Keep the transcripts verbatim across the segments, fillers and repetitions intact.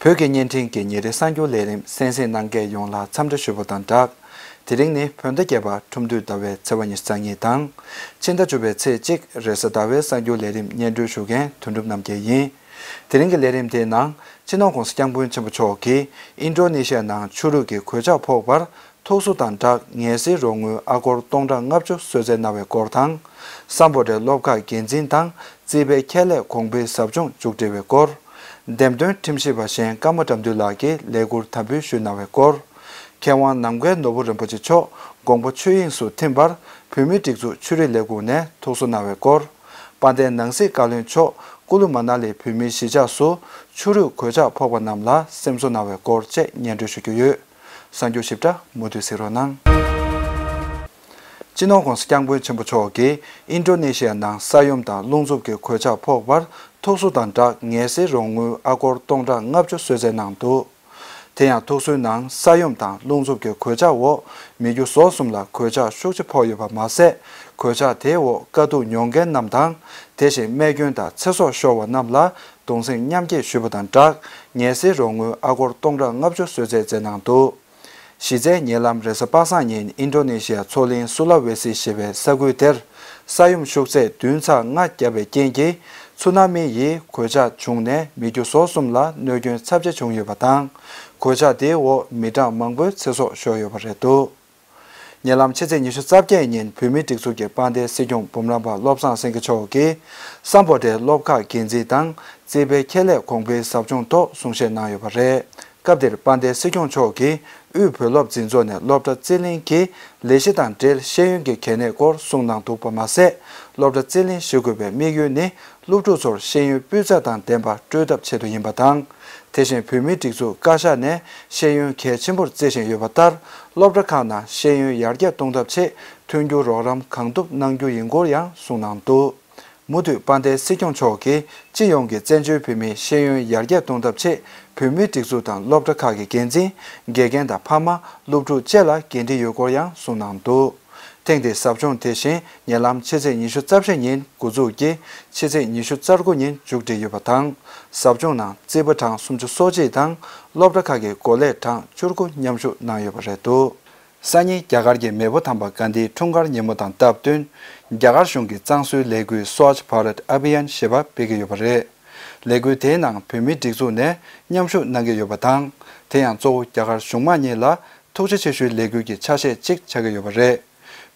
བོད་ཀྱི་བརྙན་འཕྲིན་གྱི་ཉིན་རེའི་གསར་འགྱུར་ལས་རིམ་གསན་གཟིགས་གནང་མཁན་ཡོངས་ལ་འཚམས་འདྲི་ཞུ་བ་དང་སྦྲགས། དེ་རིང་ནི་བོད་ཟླ་བརྒྱད་པ་ཁྲུང་ཏུའི་ཟླ་བའི་ཚེས་པ་ཉི་ཤུ་རྩ་གཉིས་དང་། ཕྱི་ཟླ་བཅུ་པའི་ཚེས་གཅིག་རེས་གཟའ་ཟླ་བའི་གསར་འགྱུར་ལས་རིམ་སྙན་སྒྲོན་ཞུ་མཁན་དོན་གྲུབ་རྣམ་རྒྱལ་ཡིན། དེ་རིང་གི་ལས་རིམ་དེའི་ནང་། སྤྱི་ནོར་༸གོང་ས་༸སྐྱབས་མགོན་ཆེན་པོ་མཆོག་གིས་ཨིན་ཌོ་ནེ་ཤི་ཡ་ནང་ཆུ་རུད་ཀྱི་གོད་ཆག་ཕོག་པར་ཐུགས་གསོ་དང་སྦྲགས་ངལ་སེལ་རོགས་དངུལ་ཨ་སྒོར་སྟོང་ཕྲག་ལྔ་བཅུ་གསོལ་སྩལ་གནང་བའི་སྐོར་དང་། སམ་བྷོ་ཊའི་སློབ་ཁག་འགན་འཛིན་དང་རྩིས་པའི་ཁྱད་ལས་གོང་འཕེལ་ཟབ་སྦྱོང་མཇུག་སྒྲིལ་བའི་སྐོར། འདེམས་ཐོན་ཁྲིམས་ཞིབ་པ་གཞན་ཀརྨ་དགྲ་འདུལ་ལགས་ཀྱིས་ལས་འཁུར་དམ་འབུལ་ཞུས་གནང་བའི་སྐོར། མཁས་དབང་ནམ་མཁའི་ནོར་བུ་རིན་པོ་ཆེ་མཆོག་དགོངས་པ་ཆོས་དབྱིངས་སུ་ཐིམ་པར་བོད་མིའི་སྒྲིག་འཛུགས་ཆོས་རིག་ལས་ཁུངས་ནས་ཐུགས་གསོ་གནང་བའི་སྐོར། དཔལ་ལྡན་ནང་སྲིད་བཀའ་བློན་མཆོག་ཀུ་ལུ་མ་ན་ལི་བོད་མིའི་གཞིས་ཆགས་སུ་ཆུ་རུད་གོད་ཆག་ཕོག་པ་རྣམས་ལ་སེམས་གསོ་གནང་བའི་སྐོར་བཅས་སྙན་སྒྲོན་ཞུ་རྒྱུ་ཡོད། གསར་འགྱུར་ཞིབ་ཕྲ་མུ་མཐུད་གཟིགས་རོགས་གནང་། སྤྱི་ནོར་༸གོང་ས་༸སྐྱབས་མགོན་ཆེན་པོ་མཆོག་གིས་ཨིན་ཌོ་ནེ་ཤི་ཡ་ནང་ས་ཡོམ་དང་རླུང་འཚུབ་ཀྱི་གོད་ཆག་ཕོག་པར་ཐུགས་གསོ་དང་སྦྲགས་ངལ་སེལ་རོགས་དངུལ་ཨ་སྒོར་སྟོང་ཕྲག་ལྔ་བཅུ་གསོལ་སྩལ་གནང་འདུག་དེ་ཡང་ཐུགས་གསོའི་ནང་ས་ཡོམ་དང་རླུང་འཚུབ་ཀྱི་གོད་ཆག་འོག་མི་རྒྱུ་ཟོག་གསུམ་ལ་གོད་ཆག་ཤུགས་ཆེ་ཕོག་ཡོད་པ་མ་ཟད། གོད་ཆག་དེའི་འོག་དཀའ་སྡུག་མྱོང་མཁན་རྣམས་དང་། དེ་བཞིན་རྨས་སྐྱོན་དང་ཚེ་སྲོག་ཤོར་བ་རྣམས་ལ་གདུང་སེམས་མཉམ་སྐྱེད་ཞུས་པ་དང་སྦྲགས་ངལ་སེལ་རོགས་དངུལ་ཨ་སྒོར་སྟོང་ཕྲག་ལྔ་བཅུ་གསོལ་སྩལ་མཛད་གནང་འདུག་གཞི་རྩའི་ཉེ་ལམ་རེས་གཟའ་པ་སངས་ཉིན་ཨིན་ཌོ་ནེ་ཤི་ཡ་མཚོ་གླིང་སུ་ལ་ཝེ་སི་ཞེས་པའི་ས་ཁུལ་དེར་ས་ཡོམ་ཤུགས་ཚད་བདུན་ཚེག་ལྔ་བརྒྱབ་པའི་རྐྱེན་གྱིས་ཚུ་ན་མི་ཡི་གོད་ཆག་བྱུང་ནས་མི་རྒྱུ་ཟོག་གསུམ་ལ་གནོད་སྐྱོན་ཚབས་ཆེ་བྱུང་ཡོད་པ་དང་། གོད་ཆག་དེའི་འོག་མི་གྲངས་མང་པོའི་ཚེ་སྲོག་ཤོར་ཡོད་པ་རེད་འདུག་ཉེ་ལམ་ཕྱི་ཚེས་ཉི་ཤུ་རྩ་བརྒྱད་ཉིན་བོད་མིའི་སྒྲིག་འཛུགས་ཀྱི་དཔལ་ལྡན་སྲིད་སྐྱོང་འབུམ་རམས་པ་བློ་བཟང་སེང་གེ་མཆོག་གིས་སམ་བྷོ་ཊའི་སློབ་ཁག་འགན་འཛིན་དང་རྩིས་པའི་ཁྱད་ལས་གོང་འཕེལ་ཟབ་སྦྱོང་ཐོག་གསུང་བཤད་གནང་ཡོད་པ་རེད། སྐབས་དེར་དཔལ་ལྡན་སྲིད་སྐྱོང་མཆོག་གིས་དབུས་བོད་སློབ་འཛིན་ཚོགས་ནས་སློབ་གྲྭ་རྩིས་ལེན་གྱི་ལས་གཞི་དང་འབྲེལ་ཤེས་ཡོན་གྱི་གལ་གནད་སྐོར་གསུངས་གནང་འདུག་པ་མ་ཟད། སློབ་གྲྭ་རྩིས་ལེན་ཞུ་དགོས་པའི་དམིགས་ཡུལ་ནི་སློབ་ཕྲུག་ཚོར་ཤེས་ཡོན་སྤུས་ཚད་དང་ལྡན་པ་སྤྲོད་ཐབས་ཆེད་དུ་ཡིན་པ་དང་། དེ་བཞིན་བོད་མིའི་སྒྲིག་འཛུགས་བཀའ་ཤག་ནས་ཤེས་ཡོན་གལ་ཆེན་པོར་བརྩི་བཞིན་ཡོད་པ་ལྟར། སློབ་གྲྭ་ཁག་ནང་ཤེས་ཡོན་ཡར་རྒྱས་གཏོང་ཐབས་ཆེད་མཐུན་འགྱུར་རོགས་རམ་གང་ཐུབ་གནང་རྒྱུ་ཡིན་སྐོར་ཡང་གསུངས་གནང་འདུག་མུ་མཐུད་དཔལ་ལྡན་སྲིད་སྐྱོང་མཆོག་གིས་སྤྱི་ཡོངས་ཀྱི་བཙན་བྱོལ་བོད་མིའི་ཤེས་ཡོན་ཡར་རྒྱས་གཏོང་ཐབས་ཆེད་བོད་མིའི་སྒྲིག་འཛུགས་དང་སློབ་གྲྭ་ཁག་གི་འགན་འཛིན། དགེ་རྒན་དང་ཕ་མ། སློབ་ཕྲུག་བཅས་ལ་འགན་འཁྲི་ཡོད་སྐོར་ཡང་གསུངས་གནང་འདུག་ཐེངས་འདིའི་ཟབ་སྦྱོང་དེ་བཞིན་ཉེ་ལམ་ཕྱི་ཚེས་ཉི་ཤུ་རྩ་བཞི་ཉིན་འགོ་འཛུགས་ཀྱིས་ཕྱི་ཚེས་ཉི་ཤུ་རྩ་དགུ་ཉིན་མཇུག་སྒྲིལ་ཡོད་པ་དང་། ཟབ་སྦྱོང་ནང་རྩིས་པ་གྲངས་སུམ་ཅུ་སོ་གཅིག་དང་སློབ་གྲྭ་ཁག་གི་འགོ་ལས་གྲངས་བཅུ་དགུ་མཉམ་ཞུགས་གནང་ཡོད་པ་རེད་འདུག་སང་ཉིན་རྒྱ་གར་གྱི་མེས་པོ་དམ་པ་གྷན་དྷིའི་འཁྲུངས་སྐར་ཉིན་མོ་དང་སྟབས་བསྟུན། རྒྱ་གར་གཞུང་གི་གཙང་བཟོའི་ལས་འགུལ་Swachh Bharat Abhiyan ཞེས་པ་སྤེལ་གྱི་ཡོད་པ་རེད། ལས་འགུལ་དེའི་ནང་བོད་མིའི་སྒྲིག་འཛུགས་ནས་མཉམ་ཞུགས་གནང་གི་ཡོད་པ་དང་། དེ་ཡང་གཙོ་བོ་རྒྱ་གར་གཞུང་མང་གཉིས་ལ་ཐུགས་རྗེ་ཆེ་ཞུའི་ལས་འགུལ་གྱི་ཆ་ཤས་གཅིག་ཆགས་ཀྱི་ཡོད་པ་རེད།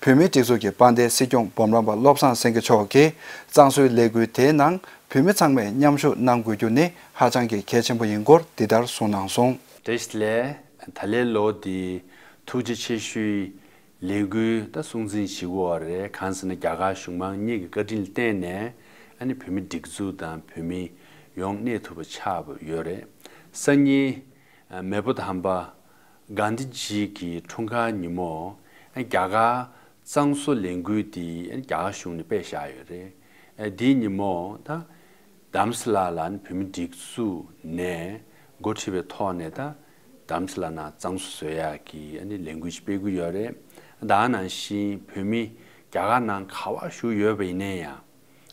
བོད་མིའི་སྒྲིག་འཛུགས་ཀྱི་དཔལ་ལྡན་སྲིད་སྐྱོང་འབུམ་རམས་པ་བློ་བཟང་སེང་གེ་མཆོག་གིས་གཙང་བཟོའི་ལས་འགུལ་དེའི་ནང་བོད་མི་ཚང་མས་མཉམ་ཞུགས་གནང་དགོས་རྒྱུ་ནི་ཧ་ཅང་གི་གལ་ཆེན་པོ་ཡིན་སྐོར་འདི་ལྟར་གསུངས་གནང་སོང་། བཀྲ་ཤིས་བདེ་ལེགས། ད་ལོའི་ལོ་འདིའི་ཐུགས་རྗེ་ཆེ་ཞུའི་ལས་འགུལ་ད་སྲུང་བརྩི་བྱེད་དགོས་པ་རེད། གང་ཟེར་ན་རྒྱ་གར་གཞུང་མང་གཉིས་ཀྱི་བཀའ་དྲིན་ལ་བརྟེན་ནས་ཨ་ནི་བོད་མི་སྒྲིག་འཛུགས་དང་བོད་མི་ཡོངས་གནས་ཐུབ་པ་ཆགས་ཡོད་རེད། སང་ཉིན་མེས་པོ་དམ་པ་གྷན་དྷི་ཇི་གི་འཁྲུངས་སྐར་ཉིན་མོ་རྒྱ་གར་གཙང་བཟོ་ལས་འགུལ་འདི་རྒྱ་གར་གཞུང་ནས་སྤེལ་བཞག་ཡོད་རེད། འདིའི་ཉིན་མོ་ད་དྷ་རམ་ས་ལ་ལ་བོད་མི་སྒྲིག་འཛུགས་ནས་འགོ་ཁྲིད་པའི་ཐོག་ནས་ད་དྷ་རམ་ས་ལ་ནང་གཙང་བཟོ་བཟོ་ཡག་གི་ལས་འགུལ་ཞིག་སྤེལ་གྱི་ཡོད་རེད། ད་ག་ནང་བཞིན་བོད་མི་རྒྱ་གར་ནང་ག་པར་བཞུགས་ཡོད་པ་ཡིན་ན་ཡང་།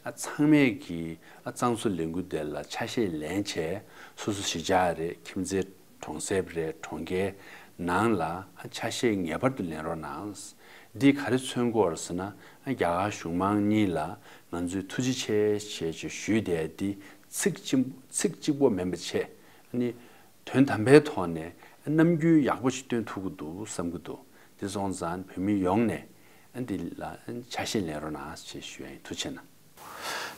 ཨ་ཚང་མས་ཀྱིས་ཨ་གཙང་བཟོ་ལས་འགུལ་དེ་ལ་ཆ་ཤས་ལེན་བྱས། སོ་སོ་གཞིས་ཆགས་རེད། ཁྱིམ་མཚེས་གྲོང་གསེབ་རེད། གྲོང་ཁྱེར་ནང་ལ་ཨ་ཆ་ཤས་ངེས་པར་དུ་ལེན་རོགས་གནང་། འདིས་ག་རེ་མཚོན་གྱི་ཡོད་རེད་ཟེར་ན། ཨ་རྒྱ་གར་གཞུང་མང་གཉིས་ལ་ང་ཚོས་ཐུགས་རྗེ་ཆེ་ཞེས་ཞུས་བསྡད་དེ་ཚིག་གཅིག་ཚིག་གཅིག་པོ་མིན་པ་བྱས། ཨ་ནི། དོན་དམ་པའི་ཐོག་ནས་རྣམ་འགྱུར་ཡག་པོ་ཞིག་སྟོན་ཐུབ་ཀྱི་འདུག་བསམ་གྱི་འདུག་དེ་སོང་ཙང་བོད་མི་ཡོངས་ནས་འདི་ལ་ཆ་ཤས་ལེན་རོགས་གནང་ཞེས་ཞུ་ཡ་ཡིན། ཐུགས་རྗེ་གནང་།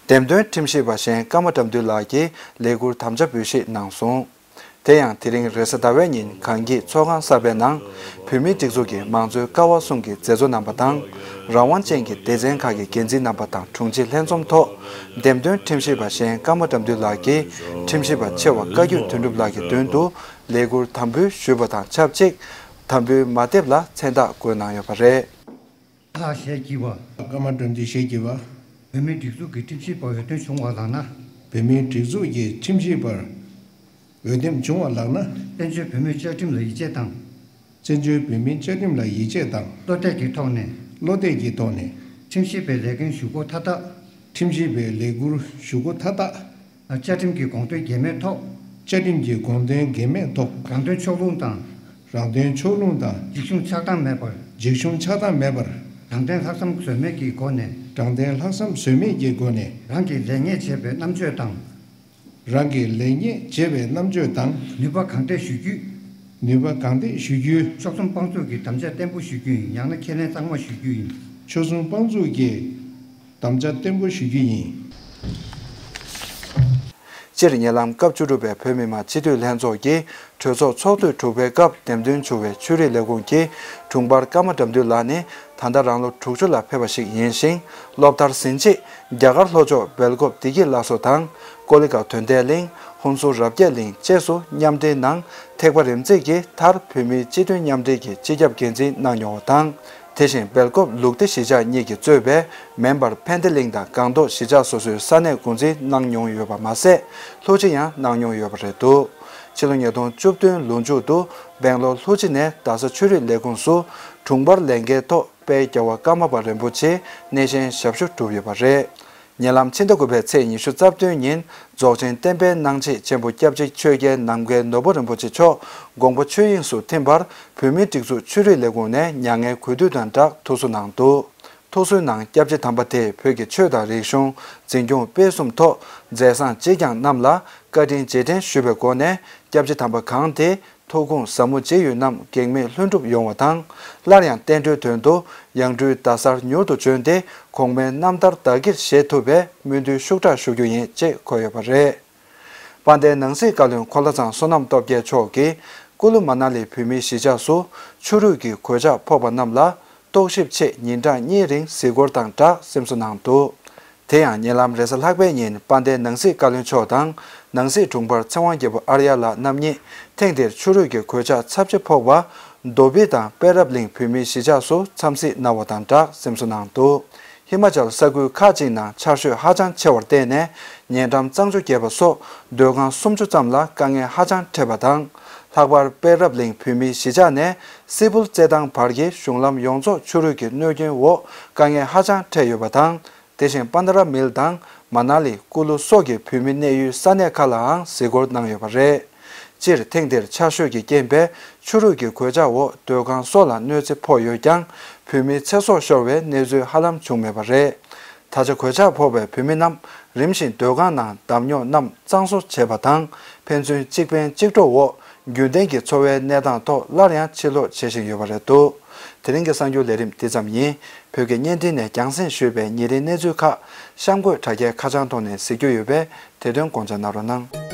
འདེམས་ཐོན་ཁྲིམས་ཞིབ་པ་གཞན་ཀརྨ་དགྲ་འདུལ་ལགས་ཀྱིས་ལས་འཁུར་དམ་བཅའ་འབུལ་བཞེས་གནང་སོང་། དེ་ཡང་དེ་རིང་རེས་གཟའ་ཟླ་བའི་ཉིན་གངས་སྐྱིད་ཚོགས་ཁང་གསར་པའི་ནང་བོད་མིའི་སྒྲིག་འཛུགས་ཀྱི་མང་གཙོའི་ཀ་བ་གསུམ་གྱི་མཛད་གཙོ་རྣམ་པ་དང་། རང་དབང་ཅན་གྱི་སྡེ་ཚན་ཁག་གི་འགན་འཛིན་རྣམ་པ་དང་དྲུང་ཆེ་ལྷན་འཛོམས་ཐོག་འདེམས་ཐོན་ཁྲིམས་ཞིབ་པ་གཞན་ཀརྨ་དགྲ་འདུལ་ལགས་ཀྱིས་ཁྲིམས་ཞིབ་པ་ཆེ་བ་བཀའ་བརྒྱུད་དོན་གྲུབ་ལགས་ཀྱི་མདུན་དུ་ལས་འཁུར་དམ་འབུལ་ཞུས་པ་དང་ཆབས་ཅིག་དམ་འབུལ་མ་དེབ་ལ་མཚན་རྟགས་བཀོད་གནང་ཡོད་པ་རེད། ལགས་ཞེས་བགྱི་བ། ཀརྨ་དགྲ་འདུལ་ཞེས་བགྱི་བ། བོད་མིའི་སྒྲིག་འཛུགས་ཀྱི་ཁྲིམས་ཞིབ་པར་འོས་འདེམས་བྱུང་བ་ལགས་ན། བོད་མིའི་སྒྲིག་འཛུགས་ཀྱི་ཁྲིམས་ཞིབ་པར་འོས་འདེམས་བྱུང་བ་ལགས་ན། བཙན་བྱོལ་བོད་མིའི་བཅའ་ཁྲིམས་ལ་ཡིད་ཆེས་དང་། བཙན་བྱོལ་བོད་མིའི་བཅའ་ཁྲིམས་ལ་ཡིད་ཆེས་དང་། བློ་གཏད་ཀྱི་ཐོག་ནས། བློ་གཏད་ཀྱི་ཐོག་ནས། ཁྲིམས་ཞིབ་པའི་ལས་འགན་ཞུ་སྒོ་མཐའ་དག་ཁྲིམས་ཞིབ་པའི་ལས་འཁུར་ཞུ་སྒོ་མཐའ་དག་བཅའ་ཁྲིམས་ཀྱི་དགོངས་དོན་འགལ་མེད་ཐོག་བཅའ་ཁྲིམས་ཀྱི་དགོངས་དོན་འགལ་མེད་ཐོག་རང་དོན་ཕྱོགས་ལྷུང་དང་། རང་དོན་ཕྱོགས་ལྷུང་དང་། འཇིགས་ཞུམ་ཆགས་སྡང་མེད་པར། འཇིགས་ཞུམ་ཆགས་སྡང་མེད་པར། དྲང་བདེན་ལྷག་བསམ་ཟོལ་མེད་ཀྱི་སྒོ་ནས། དྲང་བདེན་ལྷག་བསམ་ཟོལ་མེད་ཀྱི་སྒོ་ནས། རང་གི་ལེགས་ཉེས་འབྱེད་པའི་རྣམ་དཔྱོད་དང་། རང་གི་ལེགས་ཉེས་འབྱེད་པའི་རྣམ་དཔྱོད་དང་། ནུས་པ་གང་ཐད་ཞུ་རྒྱུའི། ནུས་པ་གང་ཐད་ཞུ་རྒྱུའི། ཕྱོགས་མཚུངས་དཔང་འཛུགས་ཀྱི་དམ་བཅའ་བརྟན་པོ་ཞུ་རྒྱུ་ཡིན། ཡང་ན་ཁས་ལེན་གཙང་མ་ཞུ་རྒྱུ་ཡིན། ཕྱོགས་མཚུངས་དཔང་འཛུགས་ཀྱི་དམ་བཅའ་བརྟན་པོ་ཞུ་རྒྱུ་ཡིན། སྤྱིར་ཉེ་ལམ་སྐབས་བཅུ་དྲུག་པའི་བོད་མི་མང་སྤྱི་འཐུས་ལྷན་ཚོགས་ཀྱི་གྲོས་ཚོགས་ཚོགས་དུས་དྲུག་པའི་སྐབས་འདེམས་ཐོན་བྱུང་བའི་ཆོས་རིག་ལས་ཁུངས་ཀྱི་དྲུང་འཕར་ཀརྨ་དགྲ་འདུལ་ལགས་ནི། ད་ལྟ་རང་ལོ་དྲུག་ཅུ་ལ་ཕེབས་པ་ཞིག་ཡིན་ཞིང་། སློབ་མཐར་ཟིན་རྗེས་རྒྱ་གར་ལྷོ་ཕྱོགས་སྦེལ་ཀོབ་བདེ་སྐྱིད་བླ་སོག་དང་། ཀོ་ལི་གྷལ་དོན་ལྡན་གླིང་། ཧུན་སུར་རབ་རྒྱས་གླིང་བཅས་སུ་མཉམ་འབྲེལ་ནང་། ཐེག་པ་རིམ་འཛེགས་ཀྱི་མཐར་བོད་མིའི་སྤྱི་མཐུན་མཉམ་འབྲེལ་གྱི་སྤྱི་ཁྱབ་འགན་འཛིན་གནང་མྱོང་བ་དང་། དེ་བཞིན་སྦེལ་ཀོབ་ལུགས་བདེ་གཞིས་ཆགས་གཉིས་ཀྱིས་གཙོས་པའི་མེམ་བར་ཕན་བདེ་གླིང་དང་སྒང་ཏོག་གཞིས་ཆགས་སོ་སོའི་ས་གནས་འགོ་འཛིན་གནང་མྱོང་ཡོད་པ་མ་ཟད། ལྷུ་ཅི་ཡང་གནང་མྱོང་ཡོད་པ་རེད་འདུག་ཕྱི་ལོ་ཉིས་སྟོང་བཅུ་བདུན་ལོ་མཇུག་ཏུ་སྦེང་ལོར་ལྷུ་ཅི་ནས་རྡ་ས་ཆོས་རིག་ལས་ཁུངས་སུ་དྲུང་འཕར་ལས་འགན་ཐོག་དཔལ་རྒྱལ་བ་ཀརྨ་པ་རིན་པོ་ཆེའི་སྣེ་ཤན་ཞབས་ཞུ་གྲུབ་ཡོད་པ་རེད། ཉེ་ལམ་ཕྱི་ཟླ་དགུ་པའི་ཚེས་ཉི་ཤུ་རྩ་བདུན་ཉིན་རྫོགས་ཆེན་བསྟན་པའི་གནང་ཆེད་ཆེན་པོ་སྐྱབས་རྗེ་ཆོས་རྒྱལ་ནམ་མཁའི་ནོར་བུ་རིན་པོ་ཆེ་མཆོག་དགོངས་པ་ཆོས་དབྱིངས་སུ་ཐིམ་པར་བོད་མིའི་སྒྲིག་འཛུགས་ཆོས་རིག་ལས་ཁུངས་ནས་མྱ་ངན་གུས་འདུད་དང་སྦྲགས་ཐུགས་གསོ་གནང་འདུག་ཐུགས་གསོའི་ནང་སྐྱབས་རྗེ་དམ་པ་དེས་བོད་ཀྱི་ཆོས་དང་རིག་གཞུང་འཛིན་སྐྱོང་སྤེལ་གསུམ་ཐོག་མཛད་བཟང་བགྱིས་ཀྱང་རྣམས་ལ་བཀའ་དྲིན་རྗེས་དྲན་ཞུ་བའི་སྒོ་ནས་སྐྱབས་རྗེ་དམ་པ་གང་དེ། ཐུགས་དགོངས་ཟབ་མོ་མཇལ་ཡུལ་རྣམས་གེགས་མེད་ལྷུན་གྲུབ་ཡོང་བ་དང་། སླར་ཡང་བསྟན་འགྲོའི་དོན་དུ་ཡང་སྤྲུལ་རྡ་སར་མྱུར་དུ་བྱོན་ཏེ་གོང་མའི་རྣམ་ཐར་བདག་གིར་བཞེས་ཐུབ་པའི་སྨོན་འདུན་ཤུགས་དྲག་ཞུ་རྒྱུ་ཡིན་ཅེས་འཁོད་ཡོད་པ་རེད། དཔལ་ལྡན་ནང་སྲིད་བཀའ་བློན་འཁོར་ལོ་ཚང་བསོད་ནམས་སྟོབས་རྒྱལ་མཆོག་གིས་ཀུ་ལུ་མ་ན་ལི་བོད་མིའི་གཞིས་ཆགས་སུ་ཆོས་རིག་གི་གོད་ཆག་ཕོག་པ་རྣམས་ལ། རྟོག་ཞིབ་ཆེད་ཉིན་གྲངས་གཉིས་རིང་གཟིགས་སྐོར་དང་སྦྲགས་སེམས་གསོ་གནང་འདུག་དེ་ཡང་ཉེ་ལམ་རེས་གཟའ་ལྷག་པའི་ཉིན་དཔལ་ལྡན་ནང་སྲིད་བཀའ་བློན་མཆོག་དང་ནང་སྲིད་དྲུང་འཕར་ཚེ་དབང་རྒྱལ་པོ་ཨར་ཡ་ལགས་རྣམ་གཉིས་ཐེངས་འདིར་ཆོས་རིག་གི་གོད་ཆག་ཚབས་ཆེ་ཕོག་པ་རྡོ་སྦིས་དང་དཔལ་རབ་གླིང་བོད་མིའི་གཞིས་ཆགས་སུ་འཚམས་གཟིགས་གནང་བ་དང་སྦྲགས་སེམས་གསོ་གནང་འདུག་ཧི་མ་ཅལ་ས་ཁུལ་ཁག་ཅིག་ནང་ཆར་ཞོད་ཧ་ཅང་ཆེ་བར་བརྟེན་ནས་ཉེ་འགྲམ་གཙང་ཆུ་རྒྱས་པ་སོགས་སྡོད་ཁང་སུམ་ཅུ་ཙམ་ལ་དཀའ་ངལ་ཧ་ཅང་འཕྲད་པ་དང་། ལྷག་པར་དཔལ་རབ་གླིང་བོད་མིའི་གཞིས་ཆགས་ནས་སིལ་བུལ་རྩེད་ཐང་བར་གྱི་གཞུང་ལམ་ཡོངས་རྫོགས་ཆུ་རུད་ཀྱི་གནོད་སྐྱོན་འོག་དཀའ་ངལ་ཧ་ཅང་འཕྲད་ཡོད་པ་དང་། དེ་བཞིན་པན་དྷ་ར་མིལ་དང་མ་ན་ལི་ཀུ་ལུ་སོགས་ཀྱི་བོད་མི་གནས་ཡུལ་ས་གནས་ཁག་ལའང་གཟིགས་སྐོར་གནང་ཡོད་པ་རེད། སྤྱིར་ཐེངས་འདིར་ཆར་ཞོད་ཀྱི་རྐྱེན་པས་ཆུ་རུད་ཀྱི་གོད་ཆག་འོག་སྡོད་ཁང་སོགས་ལ་གནོད་འཚེ་ཕོག་ཡོད་ཀྱང་། བོད་མིའི་ཚེ་སྲོག་ཤོར་བའི་གནས་ཚུལ་ཧ་ལམ་བྱུང་མེད་པ་རེད། ད་ཆ་གོད་ཆག་ཕོག་པའི་བོད་མི་རྣམས་རིམ་བཞིན་སྡོད་ཁང་ནང་འདམ་རྙོག་རྣམས་གཙང་བཟོ་བྱས་པ་དང་། ཕན་ཚུན་གཅིག་ཕན་གཅིག་གྲོགས་འོག་རྒྱུན་ལྡན་གྱི་འཚོ་བའི་གནས་སྟངས་ཐོག་སླར་ཡང་ཕྱིར་ལོག་བྱེད་བཞིན་ཡོད་པ་རེད་འདུག་དེ་རིང་གི་གསར་འགྱུར་ལས་རིམ་འདི་ཙམ་ཡིན། བོད་ཀྱི་བརྙན་འཕྲིན་ནས་རྒྱང་སྲིང་ཞུས་པའི་ཉིན་རེའི་གནས་ཚུལ་ཁག་གཤམ་འཁོད་དྲ་རྒྱའི་ཁ་བྱང་ཐོག་ནས་གཟིགས་རྒྱུ་ཡོད་པས་དེ་དོན་དགོངས་འཇགས་གནང་རོགས་གནང་།